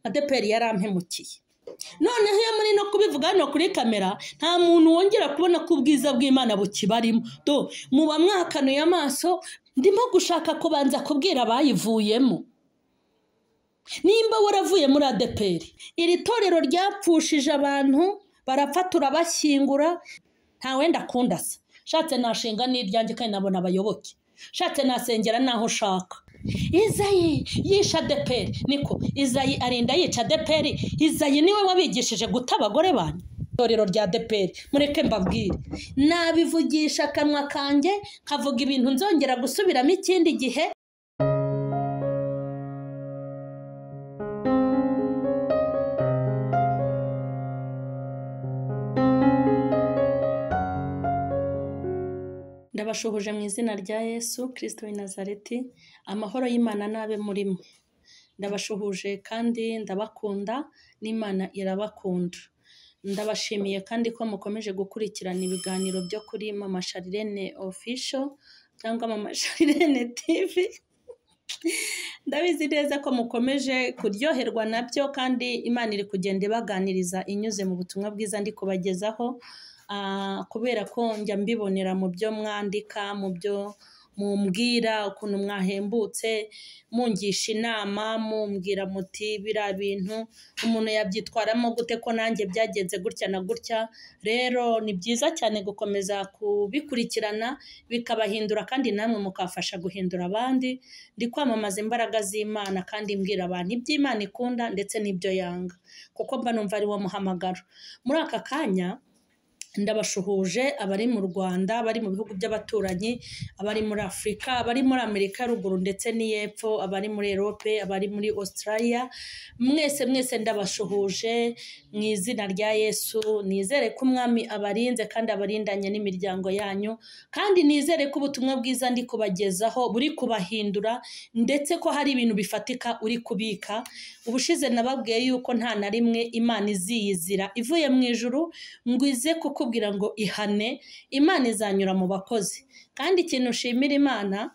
ADEPR yarampemukiye. Noneho iyo muri no kubivuga hano kuri kamera, nta muntu wongera kubona ko ubwiza bw'Imana bukibarimo. Do muba mwakanuye amaso, ndimo gushaka kubanza kubwira abayivuyemo. Nimba waravuye muri ADEPR, iri torero ryapfushije abantu, barapfa turabashyingura, nta wenda kundasa. Shatse nashinga n'iryanjye kandi nabona abayoboke. Shatse nasengera naho ushaka. Izayi yisha ADEPR, niko Izayi arinda yica ADEPR. Izayi niwe wabigishije guta abagore banyu. Itorero rya ADEPR, mureke mbabwire, nabivugisha akanwa kanjye nkavuga ibintu nzongera gusubiramo ikindi gihe. Ndabashuhuje mu izina rya Yesu Kristo w'i Nazareti, amahoro y'Imana n'abe muri mwe. Ndabashuhuje kandi ndabakunda, n'Imana irabakunda. Ndabashimiye kandi ko mukomeje gukurikirana ibiganiro byo kuri Mama Charlene Official cyangwa Mama Charlene TV. Ndabizi neza ko mukomeje kuryoherwa nabyo, kandi Imana iri kugenda ibaganiriza inyuze mu butumwa bwiza ndi kubagezaho. Kubera ko njya mbibonera mu byo mwandika, mu byo mumbwira, ukuntu mwahembutse, mungisha inama, mumbwira muti biriya bintu umuntu yabyitwaramo gute ko nanjye byagenze gutya na gutya. Rero ni byiza cyane gukomeza kubikurikirana bikabahindura, kandi namwe mukafasha guhindura abandi. Ndi kwamamaza imbaraga z'Imana kandi mbwira abantu iby'Imana ikunda ndetse n'ibyo yanga, kuko mba numva ari wo muhamagaro. Muri aka kanya ndabashuhuje abari mu Rwanda, abari mu bihugu by'abaturanyi, abari muri Afurika, abari muri Amerika ya ruguru ndetse n'iy'epfo, abari muri Europe, abari muri Australia, mwese mwese ndabashuhuje mu izina rya Yesu. Nizere ko Umwami abarinze kandi abarindanye n'imiryango yanyu, kandi nizere ko ubutumwa bwiza ndi kubagezaho buri kubahindura, ndetse ko hari ibintu bifatika uri kubika. Ubushize nababwiye yuko nta na rimwe Imana iziyizira ivuye mu ijuru ngo ize kuko kubwira ngo ihane. Imana izanyura mu bakozi. Kandi ikintu ushimira Imana,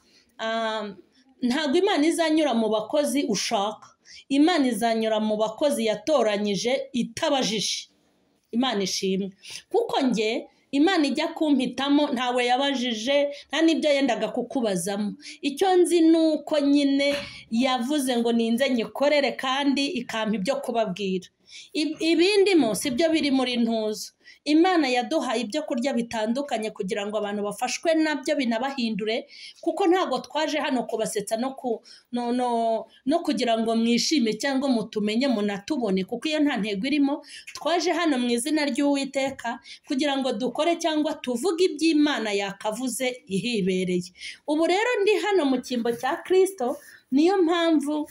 ntabwo Imana izanyura mu bakozi ushaka. Imana izanyura mu bakozi yatoranyije itabajije. Imana ishimwe, kuko nge Imana ijya kumpitamo ntawe yabajije, nta n'ibyo yendaga kukubazamo. Icyo nzi nuko nyine yavuze ngo ninze nyikorere, kandi ikampa ibyo kubabwira. Ibindimo si byo biri muri ntuzo. Imana yaduhaye ibyo kurya bitandukanye kugira ngo abantu bafashwe nabyo binabahindure, kuko ntabwo twaje hano kubasetsa no kugira ngo mwishime cyangwa mutumenye munatubone, kuko iyo nta ntego irimo. Twaje hano mu izina ry'Uwiteka kugira ngo dukore cyangwa tuvuge iby'Imana yakavuze ihibereye. Ubu rero ndi hano mu cyimbo cya Kristo, niyo mpamvu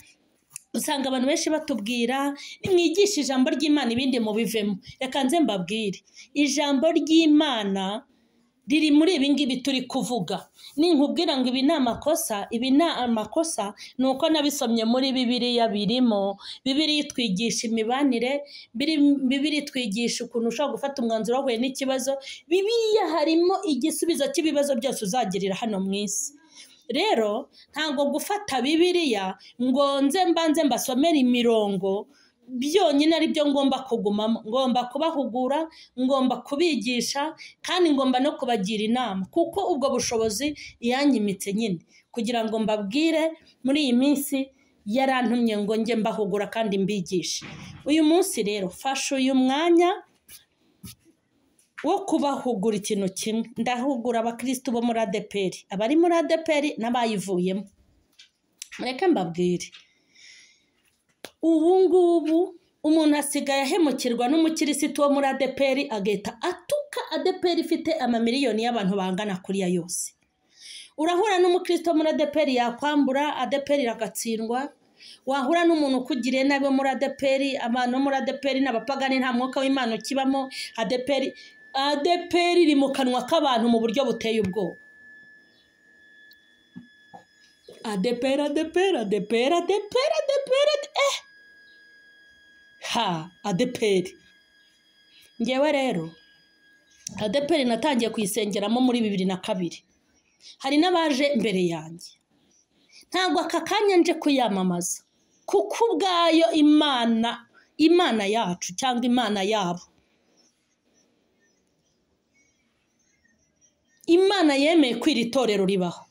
usanga abantu benshi batubwira nimwigishe ijambo ry'Imana ibindi mubivemo. Reka nze mbabwire, ijambo ry'Imana riri muri ibi ngibi turi kuvuga. Ninkubwira ngo ibi ni amakosa, ibi ni amakosa, nuko nabisomye muri Bibiliya birimo. Bibiliya itwigisha imibanire, Bibiliya itwigisha ukuntu ushobora gufata umwanzuro wahuye n'ikibazo. Bibiliya harimo igisubizo cy'ibibazo byose uzagirira hano mu isi. Rero ntabwo gufata Bibiliya ngo nze mbanze mbasomere imirongo byonyine ari byo ngomba kugumamo. Ngomba kubahugura, ngomba kubigisha, kandi ngomba no kubagira inama, kuko ubwo bushobozi yanyimitse nyine kugira ngo mbabwire. Muri iyi minsi yarantumye ngo njye mbahugura kandi mbigishe. Uyu munsi rero fashe uyu mwanya wo kubahugura ikintu kimwe. Ndahugura abakristo bo muri ADEPR, abari muri ADEPR n'abayivuyemo. Mureke mbabwire, ubu ngubu umuntu asigaye ahemukirwa n'umukirisitu wo muri ADEPR agahita atuka ADEPR ifite amamiliyoni y'abantu bangana kuriya yose. Urahura n'umukristo muri ADEPR yakwambura, ADEPR iragatsindwa. Wahura n'umuntu ukugiriye nabi muri ADEPR, abantu muri ADEPR n'abapagani, nta mwuka w'Imana ukibamo. ADEPR iri mu kanwa k'abantu mu buryo buteye ubwoba. ADEPR, ADEPR, ADEPR, ADEPR, ADEPR, ha ADEPR. Ngewe rero ADEPR natangiye kuyisengeramo muri 2002. Hari n'abaje mbere yanjye. Ntabwo aka kanya nje kuyamamaza. Kuko ubwayo Imana yacu cyangwa Imana yabo, Imana yemeye ko iri torero ribaho.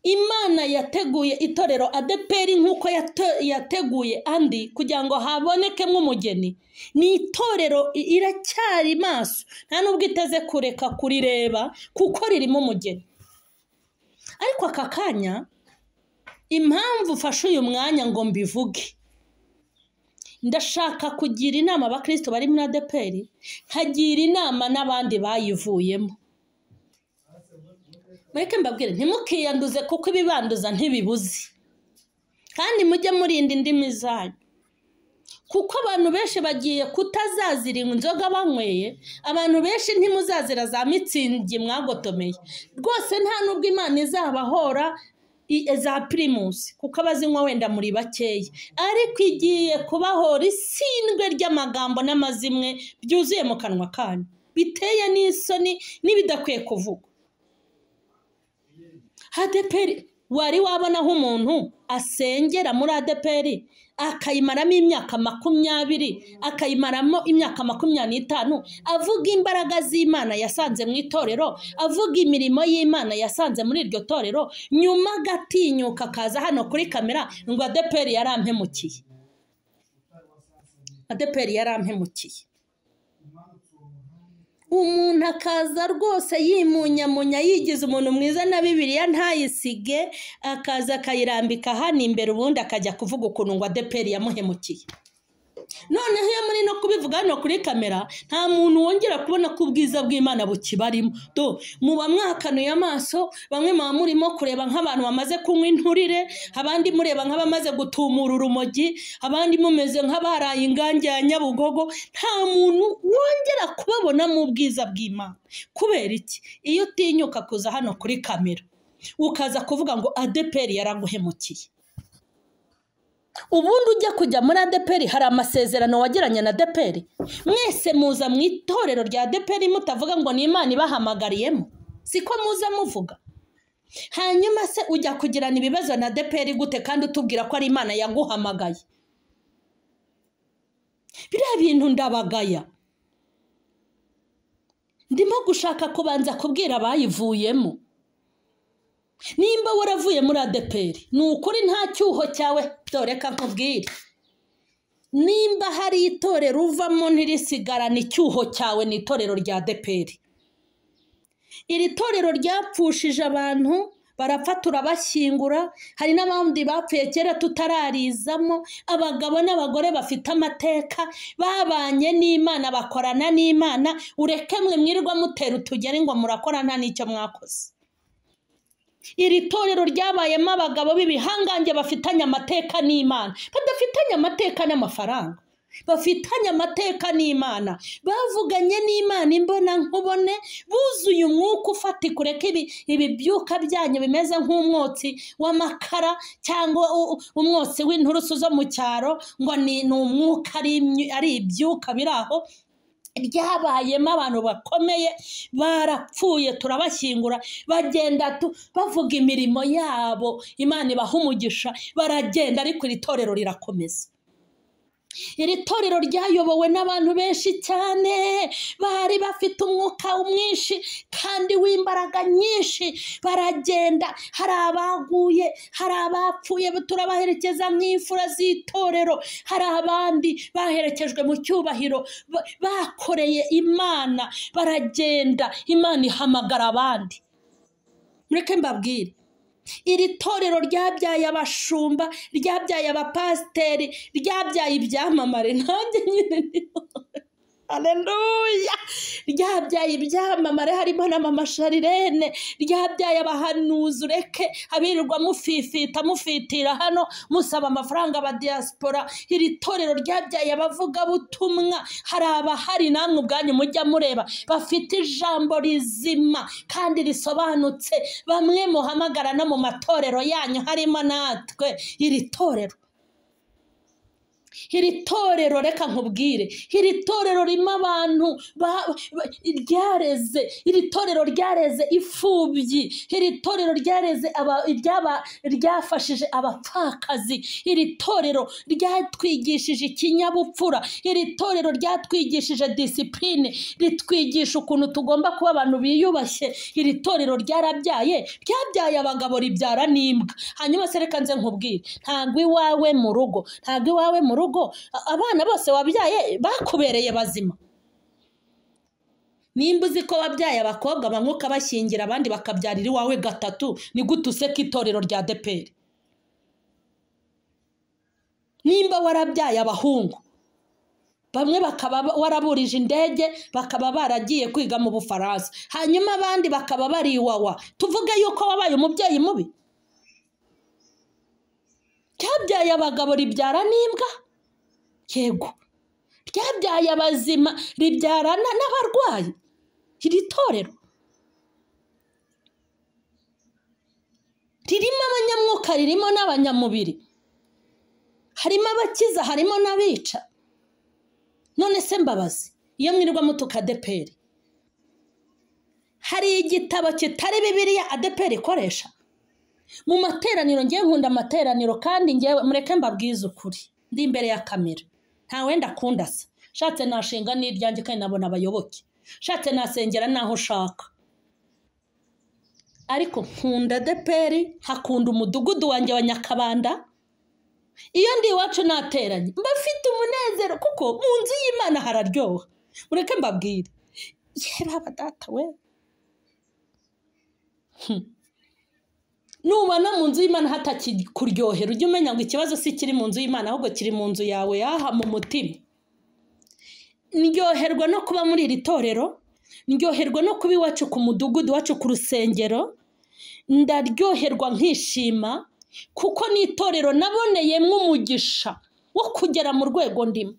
Imana yateguye itorero ADEPR nk'uko yateguye andi kugira ngo habonekemo umugeni. Ni itorero iracyari maso, nta nubwo iteze kureka kurireba kuko ririmo umugeni. Ariko aka kanya impamvu ufashe uyu mwanya ngo mbivuge, ndashaka kugira inama abakristo bari muri ADEPR, nkagira inama n'abandi bayivuyemo. Mureke mbabwire, ntimukiyanduze kuko ibibanduza ntibibuze, kandi mujye murinda indimi zanyu, kuko abantu benshi bagiye kutazazira inzoga banyweye. Abantu benshi ntimuzazira za mitsingi mwagotomeye rwose, nta nubwo Imana izabahora za Primus kuko abazinywa wenda muri bakeya, ariko igiye kubahora isindwe ry'amagambo n'amazimwe byuzuye mu kanwa kanyu, biteye n'isoni n'ibidakwiye kuvugwa. ADEPR wari wabona aho umuntu asengera muri ADEPR akayimaramo imyaka 20, akayimaramo imyaka 25, avuga imbaraga z'Imana yasanze mu itorero, avuga imirimo y'Imana yasanze muri iryo torero, nyuma agatinyuka akaza hano kuri kamera ngo ADEPR yarampemukiye. ADEPR yarampemukiye. Umuntu akaza rwose yimunyamunya yigize umuntu mwiza na Bibiliya ntayisige, akaza akayirambika hano imbere, ubundi akajya kuvuga ukuntu ngo ADEPR yamuhemukiye. Noneho iyo muri no kubivuga hano kuri kamera, nta muntu wongera kubona ko ubwiza bw'Imana bukibarimo. Do muba mwakanuye amaso, bamwe muba murimo kureba nk'abantu bamaze kunywa inturire, abandi mureba nk'abamaze gutumura urumogi, abandi mumeze nk'abaraye ingange ya Nyabugogo. Nta muntu wongera kubabona mu bwiza bw'Imana. Kubera iki? Iyo utinyuka kuza hano kuri kamera ukaza kuvuga ngo ADEPR yaraguhemukiye, ubundi ujya kujya muri ADEPR hari amasezerano wagiranye na ADEPR. Mwese muza mu itorero rya ADEPR mutavuga ngo ni Imana ibahamagariyemo, siko muza muvuga. Hanyuma se ujya kugirana ibibazo na ADEPR gute kandi utubwira ko ari Imana yaguhamagaye? Biriya bintu ndabagaya. Ndimo gushaka kubanza kubwira abayivuyemo. Nimba waravuye muri ADEPR, ni ukuri nta cyuho cyawe, reka nkubwire. Nimba hari itorero uvamo ntirisigarane icyuho cyawe, ni itorero rya ADEPR. Iri torero ryapfushije abantu, barapfa turabashyingura, hari n'abandi bapfuye kera tutararizamo, abagabo n'abagore bafite amateka, babanye n'Imana, bakorana n'Imana. Ureke mwe mwirirwa mutera utugeri ngo murakora nta n'icyo mwakoze. Iri torero ryabayemo abagabo b'ibihangange bafitanye amateka n'Imana, badafitanye amateka n'amafaranga, bafitanye amateka n'Imana, bavuganye n'Imana imbona nkubone, buzuye umwuka ufatika. Ureke ibi byuka byanyu bimeze nk'umwotsi w'amakara cyangwa umwotsi w'inturusu zo mu cyaro, ngo ni umwuka, ari ibyuka biri aho. Ryabayemo abantu bakomeye, barapfuye turabashyingura, bagenda bavuga imirimo yabo, Imana ibaha umugisha, baragenda, ariko iri torero rirakomeza. Iri torero ryayobowe n'abantu benshi cyane, bari bafite umwuka mwinshi kandi w'imbaraga nyinshi, baragenda. Hari abaguye, hari abapfuye, turabaherekeza nk'imfura z'itorero, hari abandi baherekejwe mu cyubahiro, bakoreye Imana, baragenda, Imana ihamagara abandi. Mureke mbabwire, iri torero ryabyaye abashumba, ryabyaye abapasiteri, ryabyaye ibyamamare. Nanjye nyine niho, haleluya, ryabyaye ibyamamare, harimo na mama Sharirene, ryabyaye abahanuzi. Ureke abirirwa mufifita mufitira hano musaba amafaranga aba diaspora. Iri torero ryabyaye abavugabutumwa, hari abahari namwe ubwanyu mujya mureba bafite ijambo rizima kandi risobanutse, bamwe muhamagara no mu matorero yanyu, harimo natwe. Iri Iri torero, reka nkubwire, iri torero ririmo abantu ryareze, iri torero ryareze imfubyi, iri torero ryareze ryafashije abapfakazi, iri torero ryatwigishije ikinyabupfura, iri torero ryatwigishije disipurine, ritwigisha ukuntu tugomba kuba abantu biyubashye. Iri torero ryarabyaye, ryabyaye abagabo, ribyara n'imbwa. Hanyuma se reka nze nkubwire, ntabwo iwawe mu rugo, ntabwo iwawe mu rugo abana bose wabyaye bakubereye bazima. Nimba uzi ko wabyaye abakobwa bamwe ukabashyingira abandi bakabyarira iwawe gatatu, ni gute useka itorero rya ADEPR? Nimba warabyaye abahungu bamwe bakaba waraburije indege, bakaba baragiye kwiga mu Bufaransa, hanyuma abandi bakaba bari iwawa, tuvuge yuko wabaye umubyeyi mubi? Ryabyaye abagabo ribyara n'imbwa, yego, ryabyaye abazima ribyarana n'abarwayi. Iri torero ririmo abanyamwuka, ririmo n'abanyamubiri, harimo abakiza, harimo n'abica. None se Mbabazi, iyo mwirirwa mutuka ADEPR, hari igitabo kitari Bibiliya ADEPR ikoresha mu materaniro? Ngewe nkunda amateraniro, kandi ngewe mureke mbabwize ukuri, ndi imbere ya kamera, nta wenda akundasa. Shatse nashinga n'iryanjye kandi nabona abayoboke, shatse nasengera naho ushaka, ariko nkunda ADEPR, nkakunda umudugudu wanjye wa Nyakabanda. Iyo ndi iwacu nateranye mba mfite umunezero, kuko mu nzu y'Imana hararyoha. Mureke mbabwire, ye baba data we, nubona mu nzu y'Imana hatakikuryohera, ujye umenya ngo ikibazo si kiri mu nzu y'Imana, ahubwo kiri mu nzu yawe yaha mu mutima. Ndyoherwa no kuba muri iri torero, ndyoherwa no kuba iwacu ku mudugudu, iwacu ku rusengero, ndaryoherwa nkishima, kuko ni itorero naboneyemo umugisha wo kugera mu rwego ndimo.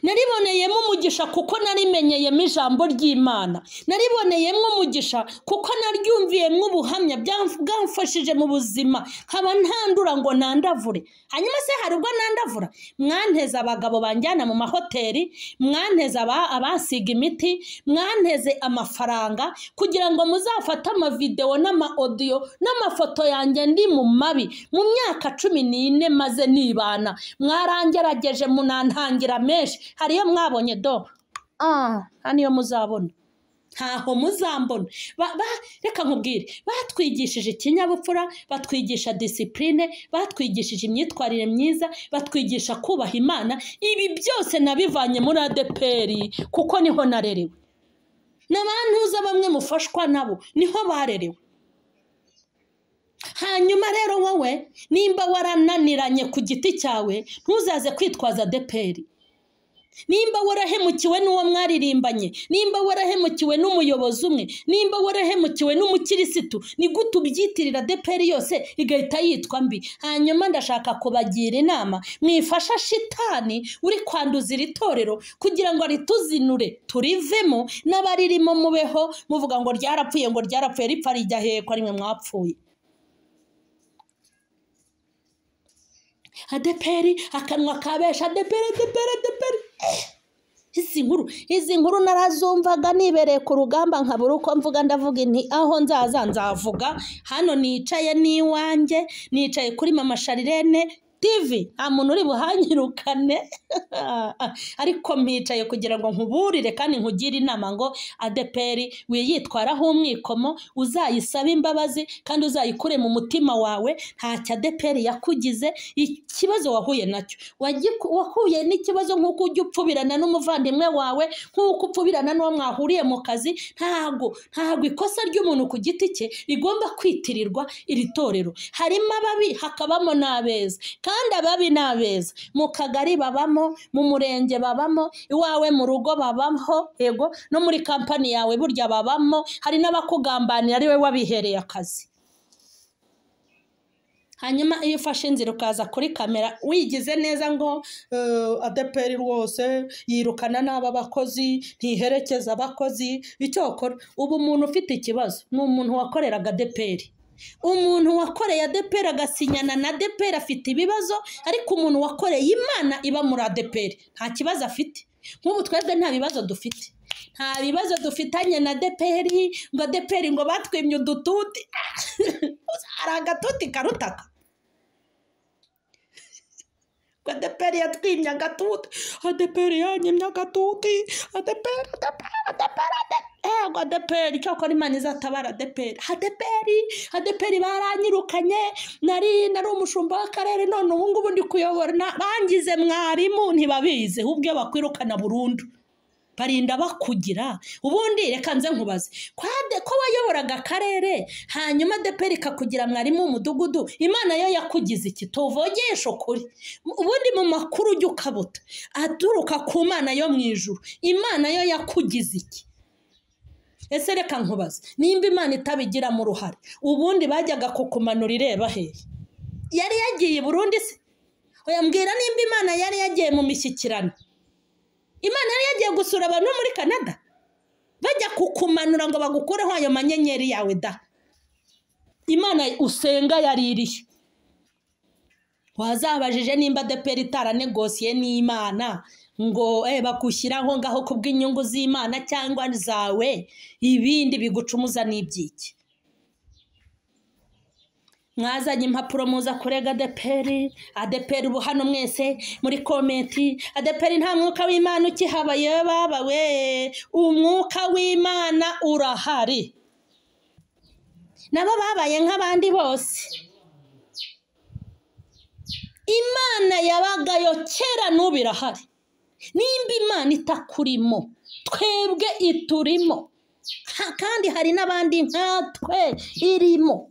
Nariboneyemo umugisha kuko narimenyeyemo ijambo ry'Imana, nariboneyemo umugisha kuko naryumviyemo ubuhamya bwamfashije mu buzima, nkaba ntandura ngo nandavure. Hanyuma se hari ubwo nandavura? Mwanteze abagabo banjyana mu mahoteli, mwanteze abasiga imiti, mwanteze amafaranga kugira ngo muzafate amavidewo n'ama audio n'amafoto yanjye ndi mu mabi. Mu myaka 14 maze nibana, mwarangerageje munantangira menshi. Hariyo mwabonye do, hano muzabona, ntaho muzambona. Reka nkubwire, batwigishije ikinyabupfura, batwigisha disipurine, batwigishije imyitwarire myiza, batwigisha kubaha Imana. Ibi byose nabivanye muri ADEPR kuko niho narerewe, n'abantuza bamwe mufashwa nabo niho barerewe. Hanyuma rero wowe nimba warananiranye ku giti cyawe, ntuzaze kwitwaza ADEPR. Nimba warahemukiwe n'uwo mwaririmbanye, nimba warahemukiwe n'umuyobozi umwe, nimba warahemukiwe n'umukirisitu, ni gute ubyitirira ADEPR yose igahita yitwa mbi? Hanyuma ndashaka kubagira inama, mwifasha shitani uri kwanduza iri torero kugira ngo arituzinure turivemo, n'abaririmo mubeho muvuga ngo ryarapfuye, ngo ryarapfuye, ripfa rijya hekwa rimwe mwapfuye. ADEPR akanwa kabesha, ADEPR, ADEPR, ADEPR. Izi nkuru narazumvaga nibereye ku rugamba, nkabura uko mvuga, ndavuga nti aho nzaza nzavuga. Hano nicaye n'iwanjye, nicaye kuri Mama Sharirene TV, nta muntu uri buhanyirukane, ariko mpicaye kugira ngo nkuburire kandi nkugire inama ngo ADEPR wiyitwaraho umwikomo, uzayisabe imbabazi kandi uzayikure mu mutima wawe. Ntacyo ADEPR yakugize, ikibazo wahuye nacyo wahuye n'ikibazo nk'uko ujya upfubirana n'umuvandimwe wawe, nk'uko upfubirana n'uwo mwahuriye mu kazi. Ntago ikosa ry'umuntu ku giti cye rigomba kwitirirwa iri torero. Harimo ababi hakabamo n'abeza, kandi ababi n'abeza mu kagari babamo, mu murenge babamo, iwawe mu rugo babamo, yego no muri kampani yawe burya babamo. Hari n'abakugambanira ari we wabihereye akazi. Hanyuma iyo ufashe inzira ukaza kuri kamera wigize neza ngo ADEPR rwose yirukana n'aba bakozi, ntiherekeza abakozi, icyokora ubu umuntu ufite ikibazo ni umuntu wakoreraga ADEPR. Umuntu wakoreye ADEPR agasinyana na ADEPR afite ibibazo, ariko umuntu wakoreye Imana iba muri ADEPR nta kibazo afite. Nk'ubu twebwe nta bibazo dufite, nta bibazo dufitanye na ADEPR, ngo ADEPR ngo batwimye udututi. Hari agatuti karutaka, ngo ADEPR yatwimye agatuti, ADEPR yanyimye agatuti, ADEPR, ADEPR, ADEPR, ADEPR, ngo ADEPR, cyakora Imana izatabara ADEPR. ADEPR, ADEPR baranyirukanye, nari umushumba w'akarere, none ubu ngubu ndi kuyobora, bangize mwarimu, ntibabizi, ahubwo iyo bakwirukana burundu barinda bakugira. Ubundi reka nze nkubaze, ko wayoboraga akarere hanyuma ADEPR ikakugira mwarimu w'umudugudu, Imana yo yakugize iki? Tuvogeshe ukuri. Ubundi mu makuru ujya ukabuta aturuka ku Mana yo mu ijuru, Imana yo yakugize iki? Ese reka nkubaze, nimba Imana itabigiramo uruhare, ubundi bajyaga kukumanura ireba hehe? Yari yagiye i Burundi se? Oya mbwira nimba Imana yari yagiye mu mishyikirano. Imana yari yagiye gusura abantu muri Canada, bajya kukumanura ngo bagukureho ayo manyenyeri yawe da. Imana usenga yaririye. Wazabajije nimba ADEPR itaranegosiye n'Imana ngo bakushyiraho ngaho kubw'inyungu z'Imana cyangwa zawe, ibindi bigucumuza n'ibyiki. Mwazanye impapuro muza kurega ADEPR, ADEPR ubu hano mwese muri komenti, ADEPR nta mwuka w'Imana ukihaba. Ye baba we, umwuka w'Imana urahari. Nabo babaye nk'abandi bose. Imana yabagayo kera n'ubu irahari. Nimba Imana itakurimo, twebwe iturimo, kandi hari n'abandi nkatwe irimo.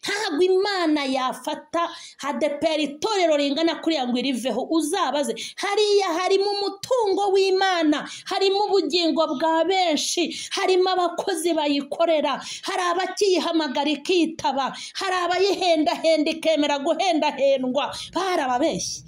Ntabwo Imana yafata ADEPR itorero ringana kuriya ngo iriveho. Uzabaze, hariya harimo umutungo w'Imana, harimo ubugingo bwa benshi, harimo abakozi bayikorera, hari abakiyihamagara ikitaba, hari abayihendahenda ikemera guhendahendwa, barababeshye.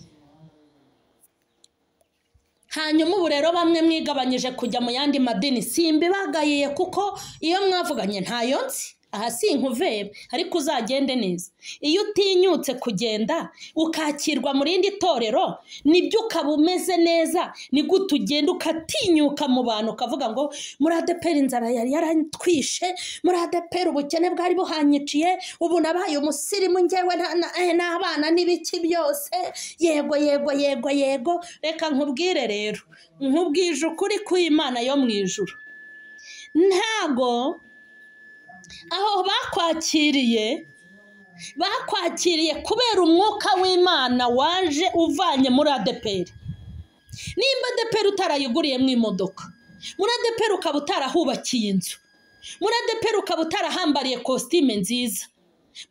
Hanyuma ubu rero bamwe mwigabanyije kujya mu yandi madini, simbibagayiye kuko iyo mwavuganye ntayo nzi. Aha si inkuvebe, ariko uzagende neza. Iyo utinyutse kugenda ukakirwa mu rindi torero, nibyo ukaba umeze neza, ni gute ugenda ukatinyuka mu bantu ukavuga ngo muri ADEPR inzara yari yarantwishe, muri ADEPR ubukene bwari buhanyiciye, ubu nabaye umusirimu njyewe n'abana n'ibiki byose, yego yego yego yego. Reka nkubwire rero, nkubwije ukuri kw'Imana yo mu ijuru, ntago aho bakwakiriye, bakwakiriye kubera umwuka w'Imana waje uvanye muri ADEPR. Nimba ADEPR utarayiguriyemo imodoka, muri ADEPR ukaba utarahubakiye inzu, muri ADEPR ukaba utarahambariye kositime nziza,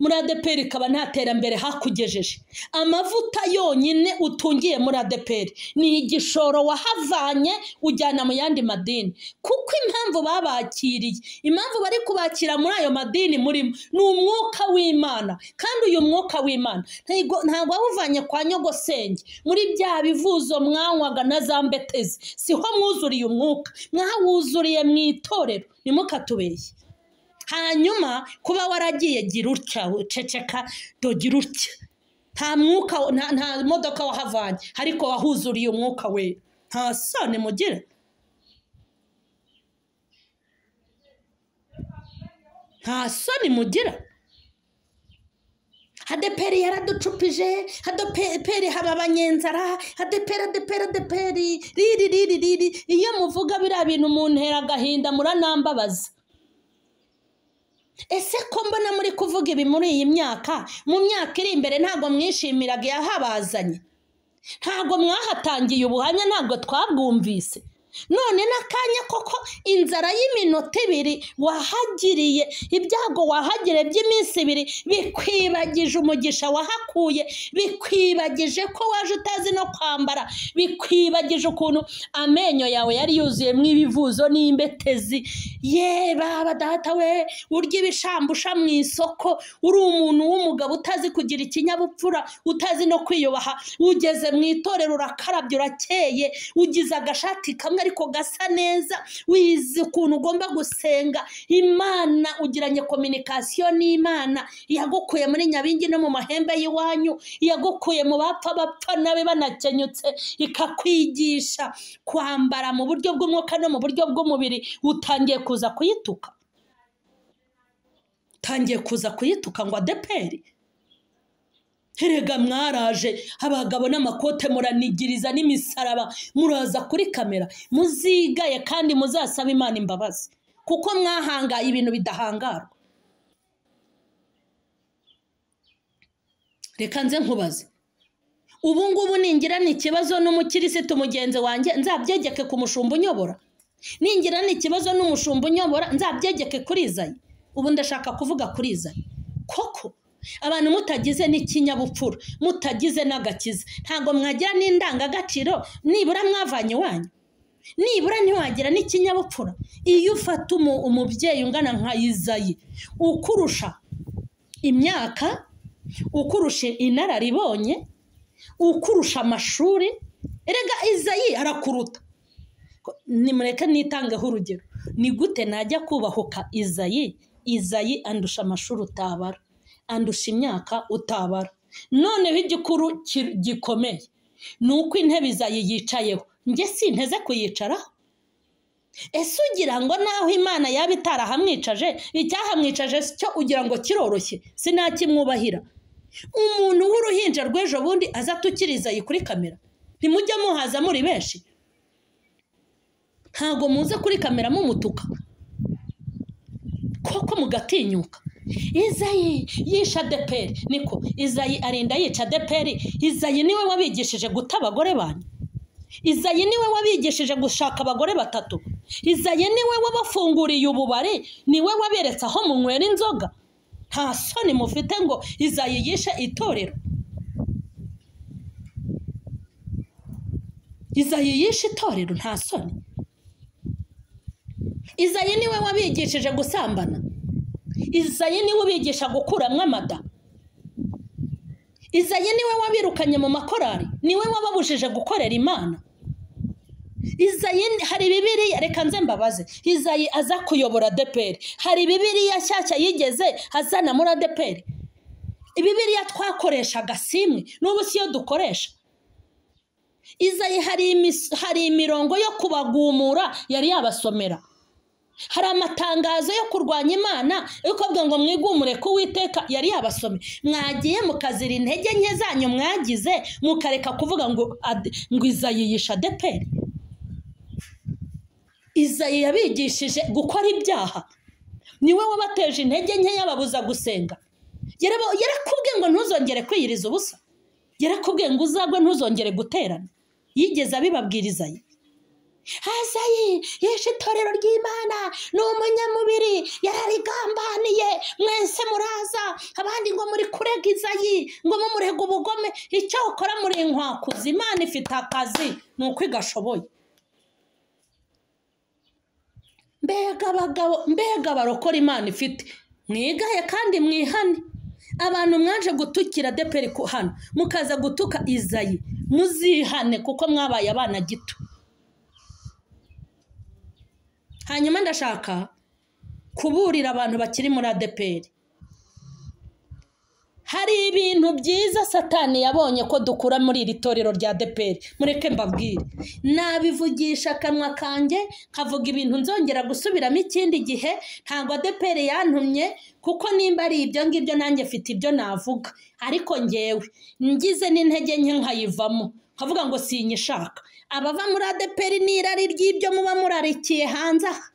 muri ADEPR ikaba nta terambere hakugejeje, amavuta yonyine utungiye muri ADEPR ni igishoro wahavanye ujyana mu yandi madini. Kuko impamvu babakiriye, impamvu bari kubakira muri ayo madini murimo, ni umwuka w'Imana. Kandi uyu mwuka w'Imana ntabwo wawuvanye kwa nyogosenge muri bya bivuzo mwanywaga na za mbetezi, siho mwuzuriye umwuka, mwawuzuriye mu itorero. Ntimukatubeshye. Hanyuma kuba waragiye gira utya, ceceka, dogira utya, nta mwuka, nta modoka wahavanye, ariko wahuzuriye umwuka we. Nta soni mugira, nta soni mugira. ADEPR yaraducupije, ADEPR haba abanyenzara, ADEPR, ADEPR, ADEPR riri riri riri. Iyo muvuga biriya bintu muntera agahinda, muranambabaza. Ese ko mbona muri kuvuga ibi muri iyi myaka, mu myaka iri imbere ntabwo mwishimiraga iyahabazanye, ntabwo mwahatangiye ubuhamya, ntabwo twabwumvise. None n'akanya koko inzara y'iminota ibiri wahagiriye, ibyago wahagiriye by'iminsi ibiri bikwibagije umugisha wahakuye, bikwibagije ko waje utazi no kwambara, bikwibagije ukuntu amenyo yawe yari yuzuyemo ibivuzo n'imbetezi. Ye baba data we, urya ibishambusha mu isoko, uri umuntu w'umugabo utazi kugira ikinyabupfura, utazi no kwiyubaha, ugeze mu itorero urakarabye, urakeye, ugize agashati kamwe kamwe ariko gasa neza, wize ukuntu ugomba gusenga Imana, ugiranye kominikasiyo n'Imana, yagukuye muri Nyabingi no mu mahembe y'iwanyu, yagukuye mu bapfa bapfa nabe banakenyutse, ikakwigisha kwambara mu buryo bw'umwuka no mu buryo bw'umubiri. Utangiye kuza kuyituka, utangiye kuza kuyituka ngo ADEPR. Erega mwaraje abagabo n'amakote muranigiriza n'imisaraba, muraza kuri kamera, muzigaye kandi muzasaba Imana imbabazi kuko mwahangaye ibintu bidahangarwa. Reka nze nkubaze, ubu ngubu ningirana ikibazo n'umukirisitu mugenzi wanjye nzabyegeke ku mushumba unyobora? Ningirana ikibazo n'umushumba unyobora nzabyegeke kuri Izayi? Ubu ndashaka kuvuga kuri Izayi. Koko abantu mutagize n'ikinyabupfura, mutagize n'agakiza, ntabwo mwagira n'indangagaciro nibura mwavanye iwanyu, nibura ntiwagira n'ikinyabupfura. Iyo ufata umubyeyi ungana nka Izayi, ukurusha imyaka, ukurusha inararibonye, ukurusha amashuri, erega Izayi arakuruta. Nimureke nitangeho urugero, ni gute najya kubahuka Izayi? Izayi andusha amashuri utabara, andusha imyaka utabara. Noneho igikuru gikomeye ni uko intebe Izayi yicayeho, njye sinteze kuyicaraho. Ese ugira ngo naho Imana yaba itarahamwicaje, icyahamwicaje cyo ugira ngo kiroroshye? Sinakimwubahira. Umuntu w'uruhinja rw'ejo bundi aza atukira Izayi kuri kamera, ntimujya muhaza muri benshi, ntabwo muza kuri kamera mumutuka koko mugatinyuka. Izayi yisha ADEPR, niko Izayi arinda yica ADEPR. Izayi niwe wabigishije guta abagore banyu, Izayi niwe wabigishije gushaka abagore batatu, Izayi niwe wabafunguriye ububari, niwe waberetse aho munywera inzoga. Nta soni mufite ngo Izayi yishe itorero? Izayi yishe itorero, nta soni. Izayi niwe wabigishije gusambana, Izayi niwe ubigisha gukuramwo amada, Izayi niwe wabirukanye mu makorari, niwe wababujije gukorera Imana. Izayi hari Bibiliya, reka nze mbabaze, Izayi aza kuyobora ADEPR, hari Bibiliya nshyashya yigeze azana muri ADEPR? Bibiliya twakoreshaga simwe n'ubu siyo dukoresha. Izayi hari imirongo yo kubagumura yari yabasomera, hari amatangazo yo kurwanya Imana yuko ngo mwigumure ku Uwiteka yari yabasome. Mwagiye mukazira intege nke zanyu mwagize, mukareka kuvuga ngo Izayi yisha ADEPR. Izayi yabigishije gukora ibyaha, niwe wabateje intege nke yababuza gusenga. Yarakubwiye ngo ntuzongere kwiyiriza ubusa, yarakubwiye ngo uzagwe ntuzongere guterana. Yigeze abibabwira Izayi? Izayi yishe itorero ry'Imana, ni umunyamubiri, yararigambaniye, mwese muraza abandi ngo muri kurega Izayi, ngo mumurega ubugome. Icyo ukora muri inkwakuzi, Imana ifite akazi ni uko igashoboye. Mbega abagabo, mbega abarokora Imana ifite, mwigaye kandi mwihane. Abantu mwaje gutukira ADEPR hano, mukaza gutuka Izayi, muzihane kuko mwabaye abana gito. Hanyuma ndashaka kuburira abantu bakiri muri ADEPR. Hari ibintu byiza Satani yabonye ko dukura muri iri torero rya ADEPR. Mureke mbabwire, nabivugisha akanwa kanjye nkavuga ibintu nzongera gusubiramo ikindi gihe. Ntabwo ADEPR yantumye, kuko nimba ari ibyo ngibyo nanjye mfite ibyo navuga, ariko ngewe ngize n'intege nke nkayivamo nkavuga ngo sinyishaka. Abava muri ADEPR n'irari ry'ibyo muba murarikiye hanze aha.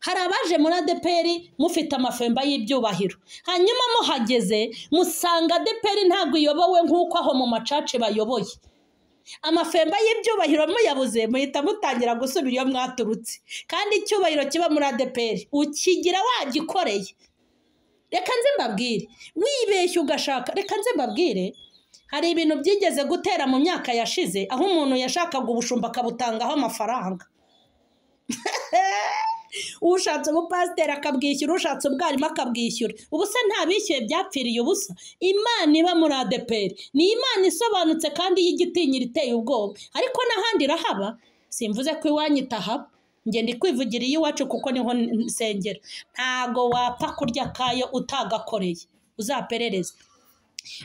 Hari abaje muri ADEPR mufite amafemba y'ibyubahiro, hanyuma muhageze musanga ADEPR ntabwo iyobowe nk'uko aho mu macace bayoboye. Amafemba y'ibyubahiro muyabuze muhita mutangira gusubira iyo mwaturutse. Kandi icyubahiro kiba muri ADEPR ukigira wagikoreye. Reka nze mbabwire, wibeshye ugashaka, reka nze mbabwire, hari ibintu byigeze gutera mu myaka yashize aho umuntu yashakaga ubushumba akabutangaho amafaranga. Ushatse ubupasiteri akabwishyura, ushatse ubwarimu akabwishyura. Ubu se ntabishyuye byapfiriye ubusa. Imana iba muri ADEPR ni Imana isobanutse kandi y'igitinyiro iteye ubwoba, ariko n'ahandi irahaba. Simvuze ko iwanyu itahaba, njye ndi kwivugira iyiwacu kuko niho nsengera. Ntago wapfa kurya kayo utagakoreye, uzaperereze.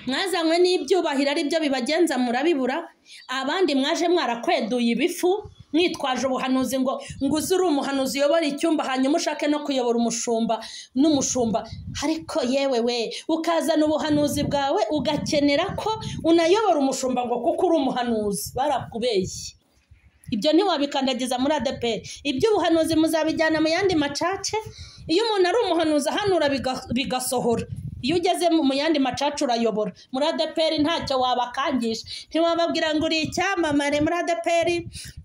Mwazanywe n'ibyubahiro ari byo bibagenza murabibura, abandi mwaje mwarakweduye ibifu mwitwaje ubuhanuzi ngo uze uri umuhanuzi uyobora icyumba hanyuma ushake no kuyobora umushumba n'umushumba, ariko yewe we ukazana ubuhanuzi bwawe ugakenera ko unayobora umushumba ngo kuko uri umuhanuzi. Barakubeshye, ibyo ntiwabikandagiza muri ADEPR. Iby'ubuhanuzi muzabijyana mu yandi macace. Iyo umuntu ari umuhanuzi ahanura bigasohora, iyo ugeze mu yandi macaca urayobora. Muri ADEPR ntacyo wabakangisha, ntiwababwira ngo uri icyamamare muri ADEPR,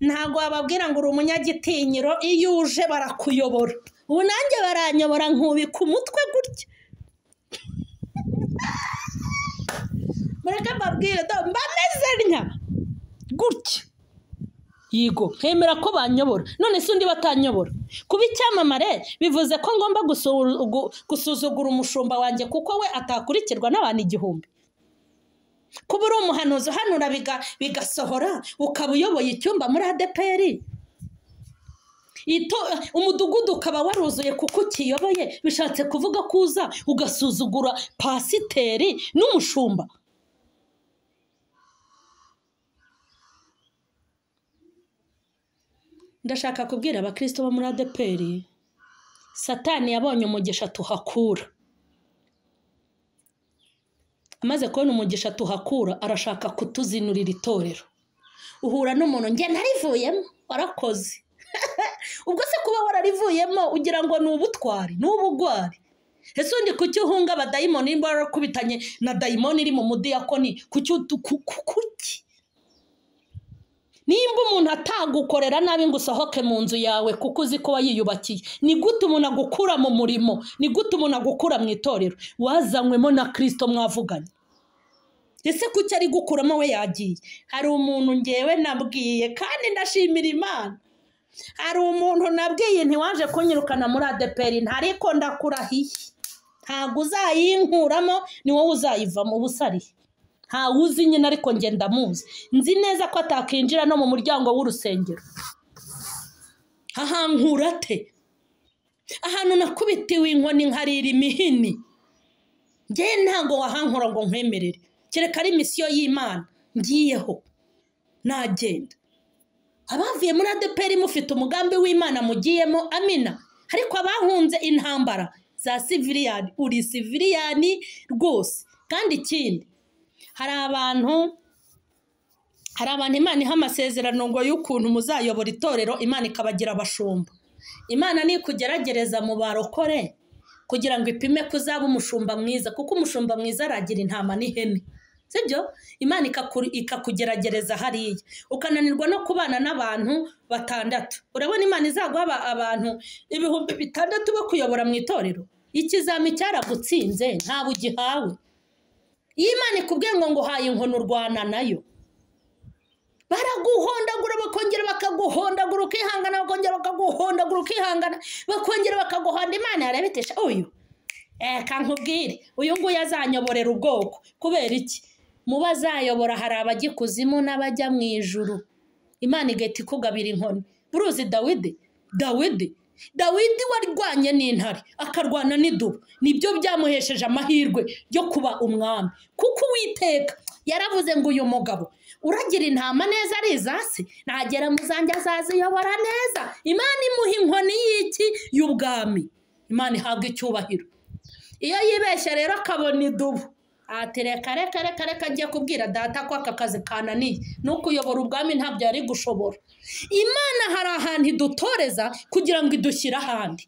ntabwo wababwira ngo uri umunyagitinyiro. Iyo uje barakuyobora. Ubu nanjye baranyobora nkubika umutwe gutya. Mureke mbabwire, mba meze ntya gutya, yigo nkemera ko banyobora. None se undi batanyobora? Kuba icyamamare bivuze ko ngomba gusuzugura umushumba wanjye kuko we atakurikirwa n'abantu 1000? Kuba uri umuhanuzi uhanura bigasohora, ukaba uyoboye icyumba muri ADEPR, umudugudu ukaba waruzuye kuko ukiyoboye, bishatse kuvuga ko uza ugasuzugura pasiteri n'umushumba? Ndashaka kubwira abakristo bo muri ADEPR, Satani yabonye umugisha tuhakura. Amaze kubona umugisha tuhakura, arashaka kutuzinurira itorero. Uhura n'umuntu, njye narivuyemo, warakoze. Ubwo se kuba wararivuyemo ugira ngo ni ubutwari, ni ubugwari? Ese undi kuki uhunga abadayimoni nimba warakubitanye na dayimoni iri mu mudiyakoni? Kuki kuki? Nimba umuntu atagukorera nabi ngo usohoke mu nzu yawe kuko uzi ko wayiyubakiye, ni gute umuntu agukura mu murimo? Ni gute umuntu agukura mu itorero wazanywemo na Kristo mwavuganye? Ese kuki ari gukuramo we yagiye? Hari umuntu ngewe nabwiye, kandi ndashimira Imana, hari umuntu nabwiye ntiwaje kunyirukana muri ADEPR, ntariko ndakurahiye, ntabwo uzayinkuramo, ni wowe uzayivamo. Ubusariye ntawe uzi nyine, ariko njye ndamuzi, nzi neza ko atakinjira no mu muryango w'urusengero. Ahankura ate? Ahantu nakubitiwe inkoni nkarira imihini, njye ntabwo wahankura ngo nkwemerere, kereka ari misiyo y'Imana ngiyeho nagenda. Abavuye muri ADEPR mufite umugambi w'Imana mugiyemo, amina. Ariko abahunze intambara za siviliyani, uri siviliyani rwose. Kandi ikindi, hari abantu Imana iha amasezerano ngo y'ukuntu muzayobora itorero, Imana ikabagira abashumba. Imana nikugeragereza mu barokore kugira ngo ipime ko uzaba umushumba mwiza, kuko umushumba mwiza aragira intama n'ihene, sibyo? Imana ikakugeragereza hariya, ukananirwa no kubana n'abantu 6. Urabona Imana izaguha abantu 6000 bo kuyobora mu itorero? Ikizami cyaragutsinze, ntabwo ugihawe. Iyo Imana ikubwiye ngo nguhaye inkoni urwana nayo, baraguhondagura bakongera bakaguhondagura ukihangana, bakongera bakaguhondagura ukihangana, bakongera bakaguhonda. Imana yarabitesha uyu, reka nkubwire, uyu nguyu azanyoborera ubwoko. Kubera iki? Mu bazayobora hari abajya ikuzimu n'abajya mu ijuru. Imana igahita ikugabira inkoni. Buruzi Dawidi, Dawidi warwanye n'intare akarwana n'idubu, nibyo byamuhesheje amahirwe yo kuba umwami, kuko Uwiteka yaravuze ngo uyu mugabo uragira intama neza ari izasi, nagera mu zanjye azaziyobora neza. Imana imuha inkoni y'iki? Y'ubwami. Imana ihabwa icyubahiro. Iyo yibeshya rero akabona idubu, ati reka reka reka reka ngiye kubwira data ko aka kazi kananiye, no kuyobora ubwami ntabyo yari gushobora. Imana hari ahantu idutoreza kugira ngo idushyire ahandi.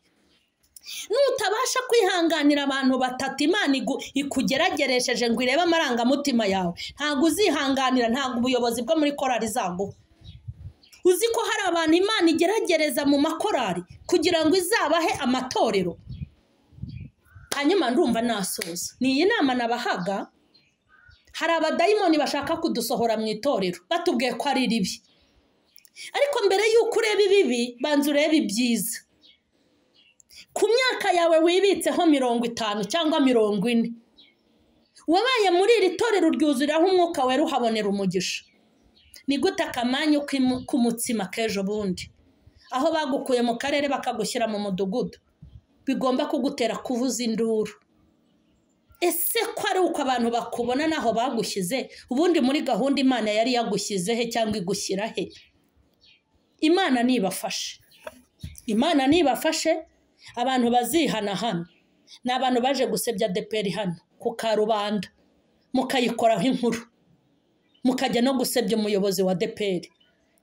Nutabasha kwihanganira abantu 3 Imana ikugerageresheje ngo irebe amarangamutima yawe, ntabwo uzihanganira, ntabwo ubuyobozi bwo muri korali zaguha. Uzi ko hari abantu Imana igeragereza mu makorali kugira ngo izabahe amatorero. Hanyuma ndumva nasoza. Ni iyi nama nabahaga. Hari abadayimoni bashaka kudusohora mu itorero batubwiye ko ari ribi, ariko mbere y'uko ureba ibibi banza urebe ibyiza. Ku myaka yawe wibitseho 50 cyangwa 40, wabaye muri iri torero ryuzuriraho umwuka wera, uhabonera umugisha. Ni gute akamanyu k'umutsima k'ejo bundi, aho bagukuye mu karere bakagushyira mu mudugudu, bigomba kugutera kuvuza induru? Ese ko ari uko abantu bakubona naho bagushyize? Ubundi muri gahunda Imana yari yagushyize he cyangwa igushyira he? Imana nibafashe, Imana nibafashe. Abantu bazihana hano ni abantu baje gusebya ADEPR hano ku karubanda, mukayikoraho inkuru, mukajya no gusebya umuyobozi wa ADEPR.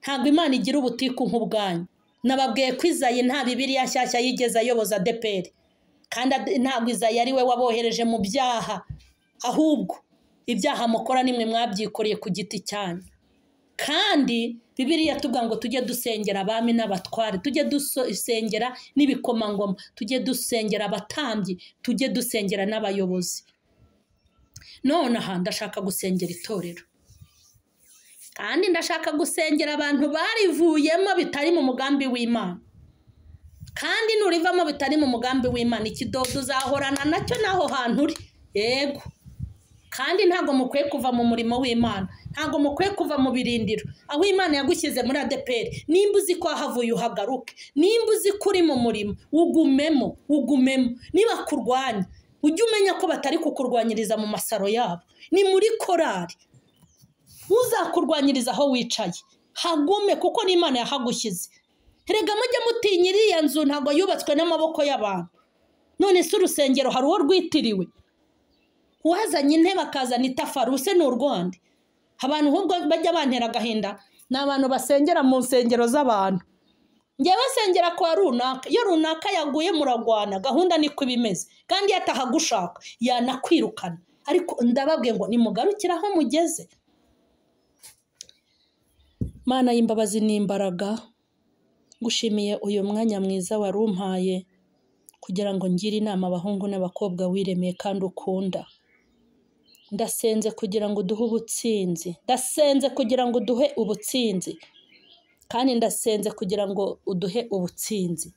Ntabwo Imana igira ubutiku nk'ubwanyu. Nababwiye ko Izayi nta Bibiliya nshyashya yigeze ayoboza ADEPR, kandi ntabwo Izayi ari we wabohereje mu byaha, ahubwo ibyaha mukora nimwe mwabyikoreye ku giti cyanyu. Kandi Bibiliya tuvuga ngo tujye dusengera abami n'abatware, tujye dusengera n'ibikomangoma, tujye dusengera abatambyi, tujye dusengera n'abayobozi. None aha ndashaka gusengera itorero, kandi ndashaka gusengera abantu barivuyemo bitari mu mugambi w'Imana. Kandi nurivamo bitari mu mugambi w'Imana, ikidodo uzahorana nacyo naho hantu uri. Yego, kandi ntabwo mukwiye kuva mu murimo w'Imana, ntabwo mukwiye kuva mu birindiro aho Imana yagushyize muri ADEPR. Nimba uzi ko wahavuye uhagaruke, nimba uzi ko uri mu murimo ugumemo, ugumemo. Niba kurwanya ujye umenya ko batari kukurwanyiriza mu masaro yabo, ni muri korari. Uzakurwanyiriza aho wicaye hagume, kuko n'Imana yahagushyize. Erega mujye mutinya iriya nzu, ntabwo yubatswe n'amaboko y'abantu. None se urusengero hari uwo rwitiriwe? Uwazanye intebe akazana itafari, use ni urwande. Abantu ahubwo bajya bantera agahinda ni abantu basengera mu nsengero z'abantu. Njyewe sengera kwa runaka, iyo runaka yaguye muragwana, gahunda niko ibimeze. Kandi iyo atahagushaka yanakwirukana. Ariko ndababwiye ngo nimugarukire aho mugeze. Mana y'imbabazi n'imbaraga, ngushimiye uyu mwanya mwiza wari umpaye kugira ngo ngire inama abahungu n'abakobwa wiremeye kandi ukunda. Ndasenze kugira ngo uduhe ubutsinzi, ndasenze kugira ngo uduhe ubutsinzi, kandi ndasenze kugira ngo uduhe ubutsinzi.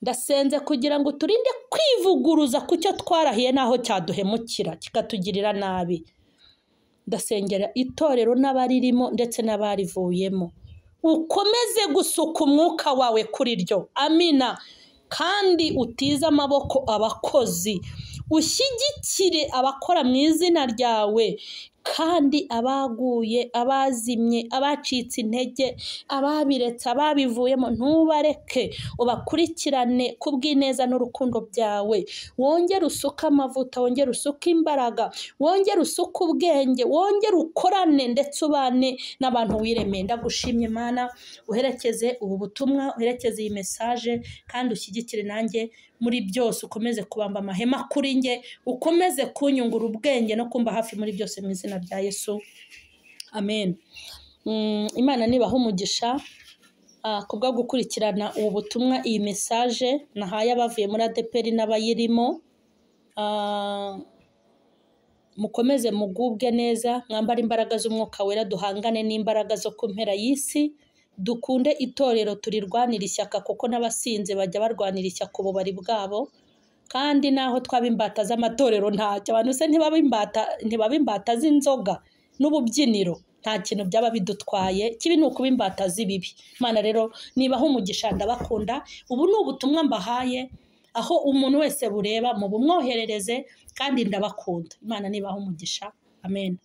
Ndasenze kugira ngo turinde kwivuguruza ku cyo twarahiye n'aho cyaduhemukira kikatugirira nabi. Ndasengera itorero n'abaririmo ndetse n'abarivuyemo, ukomeze gusuka umwuka wawe kuri ryo. Amina. Kandi utize amaboko abakozi, ushyigikire abakora mu izina ryawe, kandi abaguye, abazimye, abacitse intege, ababiretse, ababivuyemo, ntubareke, ubakurikirane kubw'ineza n'urukundo byawe. Wongere usuke amavuta, wongere usuke imbaraga, wongere usuke ubwenge, wongere ukorane ndetse ubane n'abantu wiremeye. Ndagushimye Mana, uherekeze ubu butumwa, uherekeze iyi message, kandi ushyigikire nanjye muri byose, ukomeze kubamba amahema kuri nge, ukomeze kunyungura ubwenge no kumba hafi muri byose mu izina rya Yesu. Amen. Imana nibaha umugisha kubwo gukurikirana ubu butumwa, iyi message nahaye abavuye muri ADEPR n'abayirimo. Mukomeze mugubwe neza, mwambare imbaraga z'umwuka wera, duhangane n'imbaraga zo ku mpera y'isi. Dukunde itorero, turirwanira ishyaka, kuko n'abasinze bajya barwanira ishyaka ububari bwabo. Kandi naho twaba imbata z'amatorero ntacyo, abantu se ntibaba imbata z'inzoga n'ububyiniro, nta kintu byaba bidutwaye. Kibi ni ukuba imbata z'ibibi. Imana rero nibaha umugisha, ndabakunda. Ubu ni ubutumwa mbahaye, aho umuntu wese bureba mubumwoherereze, kandi ndabakunda. Imana nibaha umugisha. Amen.